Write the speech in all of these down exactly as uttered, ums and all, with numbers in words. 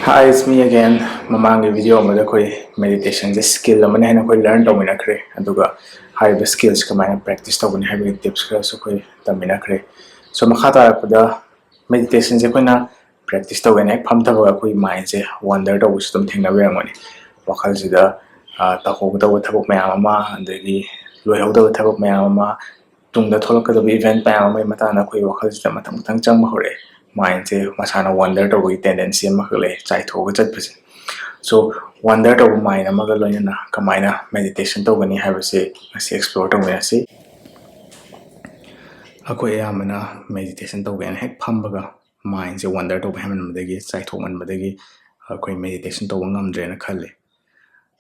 Hi, it's me again. ꯃꯃꯥꯡꯒꯤ video ꯑꯃꯗ ꯑꯩꯈꯣꯏ ꯃꯦꯗꯤꯇꯦꯁꯟꯁꯦ ꯁ꯭ꯀꯤꯜ ꯑꯃꯅꯤ ꯍꯥꯏꯅ ꯑꯩꯈꯣꯏ ꯂꯔꯟ ꯇꯧꯃꯤꯟꯅꯈ꯭ꯔꯦ, ꯑꯗꯨꯒ ꯍꯥꯏꯔꯤꯕ ꯁ꯭ꯀꯤꯜꯁꯦ ꯀꯃꯥꯏꯅ ꯄ꯭ꯔꯦꯛꯇꯤꯁ ꯇꯧꯒꯅꯤ ꯍꯥꯏꯕꯒꯤ ꯇꯤꯞꯁ ꯈꯔꯁꯨ ꯑꯩꯈꯣꯏ ꯇꯝꯃꯤꯟꯅꯈ꯭ꯔꯦ꯫ ꯁꯣ ꯃꯈꯥ ꯇꯥꯔꯛꯄꯗ ꯃꯦꯗꯤꯇꯦꯁꯟꯁꯦ ꯑꯩꯈꯣꯏꯅ ꯄ꯭ꯔꯦꯛꯇꯤꯁ ꯇꯧꯒꯦꯅ ꯍꯦꯛ ꯐꯝꯊꯕꯒ ꯑꯩꯈꯣꯏꯒꯤ ꯃꯥꯏꯟꯁꯦ ꯋꯥꯟꯗꯔ ꯇꯧꯕꯁꯨ ꯑꯗꯨꯝ ꯊꯦꯡꯅꯕꯤꯔꯝꯒꯅꯤ꯫ ꯋꯥꯈꯜꯁꯤꯗ ꯇꯧꯍꯧꯒꯗꯧꯕ ꯊꯕꯛ ꯃꯌꯥꯝ ꯑꯃ, ꯑꯗꯒꯤ ꯂꯣꯏꯍꯧꯗꯕ ꯊꯕꯛ ꯃꯌꯥꯝ ꯑꯃ, ꯇꯨꯡꯗ ꯊꯣꯛꯂꯛꯀꯗꯕ ꯏꯚꯦꯟꯠ ꯃꯌꯥꯝ ꯑꯃꯒꯤ ꯃꯇꯥꯡꯗ ꯑꯩꯈꯣꯏ ꯋꯥꯈꯜꯁꯤꯗ ꯃꯊꯪ ꯃꯊꯪ ꯆꯪꯕ ꯍꯧꯔꯛꯑꯦ꯫ ꯃꯥꯏꯟꯁꯦ ꯃꯁꯥꯅ ꯋꯥꯟꯗꯔ ꯇꯧꯕꯒꯤ ꯇꯦꯟꯗꯦꯟꯁꯤ ꯑꯃꯈꯛ ꯂꯩ, ꯆꯥꯏꯊꯣꯛꯑꯒ ꯆꯠꯄꯁꯦ꯫ ꯁꯣ ꯋꯥꯟꯗꯔ ꯇꯧꯕ ꯃꯥꯏꯟ ꯑꯃꯒ ꯂꯣꯏꯅꯅ ꯀꯃꯥꯏꯅ ꯃꯦꯗꯤꯇꯦꯁꯟ ꯇꯧꯒꯅꯤ ꯍꯥꯏꯕꯁꯦ ꯉꯁꯤ ꯑꯦꯛꯁꯄ꯭ꯂꯣꯔ ꯇꯧꯃꯤꯟꯅꯁꯤ꯫ ꯑꯩꯈꯣꯏ ꯑꯌꯥꯝꯕꯅ ꯃꯦꯗꯤꯇꯦꯁꯟ ꯇꯧꯒꯦꯅ ꯍꯦꯛ ꯐꯝꯕꯒ ꯃꯥꯏꯟꯁꯦ ꯋꯥꯟꯗꯔ ꯇꯧꯕ ꯍꯦꯟꯃꯟꯕꯗꯒꯤ, ꯆꯥꯏꯊꯣꯛꯃꯟꯕꯗꯒꯤ ꯑꯩꯈꯣꯏ ꯃꯦꯗꯤꯇꯦꯁꯟ ꯇꯧꯕ ꯉꯝꯗ꯭ꯔꯦꯅ ꯈꯜꯂꯤ꯫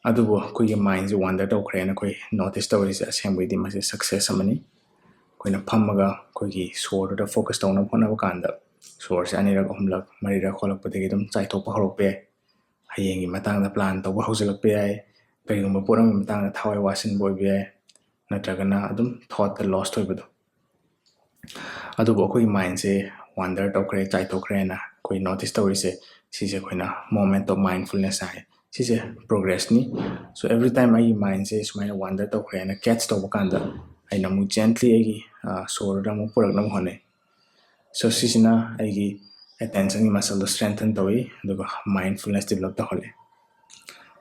ꯑꯗꯨꯕꯨ ꯑꯩꯈꯣꯏꯒꯤ ꯃꯥꯏꯟꯁꯦ ꯋꯥꯟꯗꯔ ꯇꯧꯈ꯭ꯔꯦꯅ ꯑꯩꯈꯣꯏ ꯅꯣꯇꯤꯁ ꯇꯧꯔꯤꯁꯦ ꯑꯁꯦꯡꯕꯩꯗꯤ ꯃꯁꯤ ꯁꯛꯁꯦꯁ ꯑꯃꯅꯤ꯫ ꯑꯩꯈꯣꯏꯅ ꯐꯝꯃꯒ ꯑꯩꯈꯣꯏꯒꯤ ꯁꯣꯔꯗꯨꯗ ꯐꯣꯀꯁ ꯇꯧꯅꯕ ꯍꯣꯠꯅꯕ ꯀꯥꯟꯗ ꯁꯣꯔꯁꯦ ꯑꯅꯤꯔꯛ, ꯑꯍꯨꯝꯂꯛ, ꯃꯔꯤꯔꯛ ꯍꯣꯜꯂꯛꯄꯗꯒꯤ ꯑꯗꯨꯝ ꯆꯥꯏꯊꯣꯛꯄ ꯍꯧꯔꯛꯄ ꯌꯥꯏ꯫ ꯍꯌꯦꯡꯒꯤ ꯃꯇꯥꯡꯗ ꯄ꯭ꯂꯥꯟ ꯇꯧꯕ ꯍꯧꯖꯤꯜꯂꯛꯄ ꯌꯥꯏ꯫ ꯀꯔꯤꯒꯨꯝꯕ ꯄꯣꯠ ꯑꯃꯒꯤ ꯃꯇꯥꯡꯗ ꯊꯋꯥꯏ ꯋꯥꯁꯤꯟꯕ ꯑꯣꯏꯕ ꯌꯥꯏ, ꯅꯠꯇ꯭ꯔꯒꯅ ꯑꯗꯨꯝ ꯊꯣꯠꯇ ꯂꯣꯁ ꯑꯣꯏꯕꯗꯣ꯫ ꯑꯗꯨꯕꯨ ꯑꯩꯈꯣꯏꯒꯤ ꯃꯥꯏꯟꯁꯦ ꯋꯥꯟꯗꯔ ꯇꯧꯈ꯭ꯔꯦ, ꯆꯥꯏꯊꯣꯛꯈ꯭ꯔꯦꯅ ꯑꯩꯈꯣꯏ ꯅꯣꯇꯤꯁ ꯇꯧꯔꯤꯁꯦ, ꯁꯤꯁꯦ ꯑꯩꯈꯣꯏꯅ moment of mindfulness ꯍꯥꯏ꯫ ꯁꯤꯁꯦ ꯄ꯭ꯔꯣꯒ꯭ꯔꯦꯁꯅꯤ꯫ ꯁꯣ ꯑꯦꯕ꯭ꯔꯤ ꯇꯥꯏꯝ ꯑꯩꯒꯤ ꯃꯥꯏꯟꯁꯦ ꯁꯨꯃꯥꯏꯅ ꯋꯥꯟꯗꯔ ꯇꯧꯈ꯭ꯔꯦꯅ ꯀꯦꯠꯆ ꯇꯧꯕ ꯀꯥꯟꯗ ꯑꯩꯅ ꯑꯃꯨꯛ ꯖꯦꯟꯇꯂꯤ ꯑꯩꯒꯤ ꯁꯣꯔꯗ ꯑꯃꯨꯛ ꯄꯨꯔꯛꯅꯕ ꯍꯣꯠꯅꯩ꯫ ꯁꯣ ꯁꯤꯁꯤꯅ ꯑꯩꯒꯤ ꯑꯦꯇꯦꯟꯁꯟꯒꯤ ꯃꯁꯜꯗꯣ ꯁ꯭ꯇꯔꯦꯡꯊꯟ ꯇꯧꯏ, ꯑꯗꯨꯒ ꯃꯥꯏꯟꯐꯨꯜꯅꯦꯁ ꯗꯤꯕꯂꯞ ꯇꯧꯍꯜꯂꯤ꯫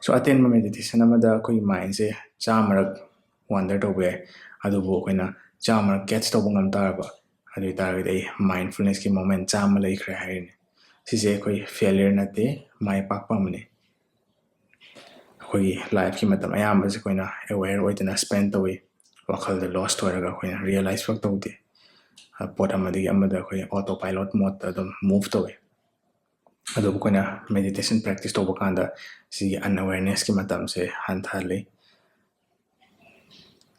ꯁꯣ ꯑꯇꯦꯟꯕ ꯃꯦꯗꯤꯇꯦꯁꯟ ꯑꯃꯗ ꯑꯩꯈꯣꯏꯒꯤ ꯃꯥꯏꯟꯁꯦ ꯆꯥꯝꯃꯔꯛ ꯋꯥꯟꯗꯔ ꯇꯧꯕ ꯌꯥꯏ꯫ ꯑꯗꯨꯕꯨ ꯑꯩꯈꯣꯏꯅ ꯆꯥꯝꯃꯔꯛ ꯀꯦꯠꯆ ꯇꯧꯕ ꯉꯝ ꯇꯥꯔꯕ, ꯑꯗꯨ ꯑꯣꯏ ꯇꯥꯔꯒꯗꯤ ꯑꯩ ꯃꯥꯏꯟꯐꯨꯜꯅꯦꯁꯀꯤ ꯃꯣꯃꯦꯟ ꯆꯥꯝꯃ ꯂꯩꯈ꯭ꯔꯦ ꯍꯥꯏꯔꯤꯅꯤ꯫ ꯁꯤꯁꯦ ꯑꯩꯈꯣꯏ ꯐꯦꯂꯤꯌꯔ ꯅꯠꯇꯦ, ꯃꯥꯏ ꯄꯥꯛꯄ ꯑꯃꯅꯤ꯫ ꯑꯩꯈꯣꯏꯒꯤ ꯂꯥꯏꯐꯀꯤ ꯃꯇꯝ ꯑꯌꯥꯝꯕꯁꯦ ꯑꯩꯈꯣꯏꯅ ꯑꯦꯋꯦꯌꯔ ꯑꯣꯏꯗꯅ ꯁ꯭ꯄꯦꯟ ꯇꯧꯏ꯫ ꯋꯥꯈꯜꯗ ꯂꯣꯁ ꯑꯣꯏꯔꯒ ꯑꯩꯈꯣꯏꯅ ꯔꯤꯌꯦꯂꯥꯏꯁ ꯐꯛ ꯇꯧꯗꯦ꯫ ꯄꯣꯠ ꯑꯃꯗꯒꯤ ꯑꯃꯗ ꯑꯩꯈꯣꯏ ꯑꯣꯇꯣ ꯄꯥꯏꯂꯣꯠ ꯃꯣꯠꯇ ꯑꯗꯨꯝ ꯃꯨꯚ ꯇꯧꯏ꯫ ꯑꯗꯨꯕꯨ ꯑꯩꯈꯣꯏꯅ ꯃꯦꯗꯤꯇꯦꯁꯟ ꯄ꯭ꯔꯦꯛꯇꯤꯁ ꯇꯧꯕ ꯀꯥꯟꯗ ꯁꯤꯒꯤ ꯑꯟꯑꯦꯋꯦꯔꯅꯦꯁꯀꯤ ꯃꯇꯝꯁꯦ ꯍꯟꯊꯍꯜꯂꯤ꯫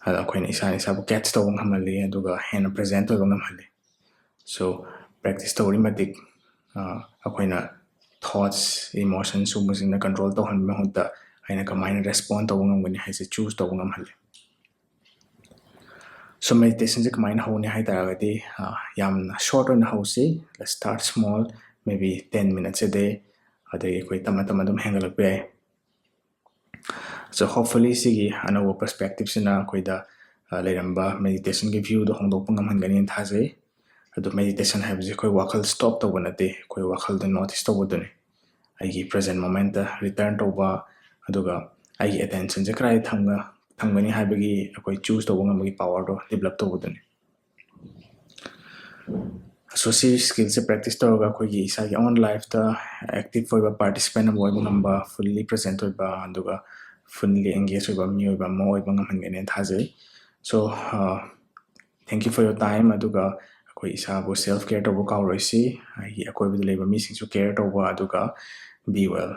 ꯑꯗ ꯑꯩꯈꯣꯏꯅ ꯏꯁꯥꯅ ꯏꯁꯥꯕꯨ ꯀꯦꯠꯆ ꯇꯧꯕ ꯉꯝꯍꯜꯂꯤ, ꯑꯗꯨꯒ ꯍꯦꯟꯅ ꯄ꯭ꯔꯦꯖꯦꯟꯠ ꯑꯣꯏꯕ ꯉꯝꯍꯜꯂꯤ꯫ ꯁꯣ ꯄ꯭ꯔꯦꯛꯇꯤꯁ ꯇꯧꯔꯤ ꯃꯇꯤꯛ ꯑꯩꯈꯣꯏꯅ ꯊꯣꯠꯁ, ꯏꯃꯣꯁꯟ ꯁꯨꯝꯕꯁꯤꯡꯅ ꯀꯟꯇ꯭ꯔꯣꯜ ꯇꯧꯍꯟꯕꯒꯤ ꯃꯍꯨꯠꯇ ꯑꯩꯅ ꯀꯃꯥꯏꯅ ꯔꯦꯁꯄꯣꯟ ꯇꯧꯕ ꯉꯝꯒꯅꯤ ꯍꯥꯏꯁꯦ ꯆꯨꯁ ꯇꯧꯕ ꯉꯝꯍꯜꯂꯤ꯫ ꯁꯣ ꯃꯦꯗꯤꯇꯦꯁꯟꯁꯦ ꯀꯃꯥꯏꯅ ꯍꯧꯅꯤ ꯍꯥꯏ ꯇꯥꯔꯒꯗꯤ, ꯌꯥꯝꯅ ꯁꯣꯔꯠ ꯑꯣꯏꯅ ꯍꯧꯁꯤ꯫ Let's start small, maybe ten minutes a day꯫ ꯑꯗꯒꯤ ꯑꯩꯈꯣꯏ ꯇꯞꯅ ꯇꯞꯅ ꯑꯗꯨꯝ ꯍꯦꯟꯒꯠꯂꯛꯄ ꯌꯥꯏ꯫ So hopefully ꯁꯤꯒꯤ ꯑꯅꯧꯕ perspectiveꯁꯤꯅ ꯑꯩꯈꯣꯏꯗ ꯂꯩꯔꯝꯕ meditationꯒꯤ viewꯗꯣ ꯍꯣꯡꯗꯣꯛꯄ ꯉꯝꯍꯟꯒꯅꯤꯅ ꯊꯥꯖꯩ꯫ ꯑꯗꯣ meditation ꯍꯥꯏꯕꯁꯦ ꯑꯩꯈꯣꯏ ꯋꯥꯈꯜ stop ꯇꯧꯕ ꯅꯠꯇꯦ, ꯑꯩꯈꯣꯏ ꯋꯥꯈꯜꯗ notice ꯇꯧꯕꯗꯨꯅꯤ꯫ ꯑꯩꯒꯤ present momentꯇ return ꯇꯧꯕ, ꯑꯗꯨꯒ ꯑꯩꯒꯤ attentionꯁꯦ ꯀꯗꯥꯏꯗ ꯊꯝꯒ ꯊꯝꯒꯅꯤ ꯍꯥꯏꯕꯒꯤ ꯑꯩꯈꯣꯏ choose ꯇꯧꯕ ꯉꯝꯕꯒꯤ powerꯗꯣ develop ꯇꯧꯕꯗꯨꯅꯤ꯫ So ꯁꯤ skillꯁꯦ practice ꯇꯧꯔꯒ ꯑꯩꯈꯣꯏꯒꯤ ꯏꯁꯥꯒꯤ own lifeꯇ active ꯑꯣꯏꯕ participant ꯑꯃ ꯑꯣꯏꯕ ꯉꯝꯕ, fully present ꯑꯣꯏꯕ, ꯑꯗꯨꯒ fully engage ꯑꯣꯏꯕ ꯃꯤꯑꯣꯏꯕ ꯑꯃ ꯑꯣꯏꯕ ꯉꯝꯍꯟꯒꯅꯤꯅ ꯊꯥꯖꯩ꯫ So thank you for your time꯫ ꯑꯗꯨꯒ ꯑꯩꯈꯣꯏ ꯏꯁꯥꯕꯨ self care ꯇꯧꯕ ꯀꯥꯎꯔꯣꯏꯁꯤ꯫ ꯑꯩꯒꯤ ꯑꯀꯣꯏꯕꯗ ꯂꯩꯕ ꯃꯤꯁꯤꯡꯁꯨ care ꯇꯧꯕ, ꯑꯗꯨꯒ be well꯫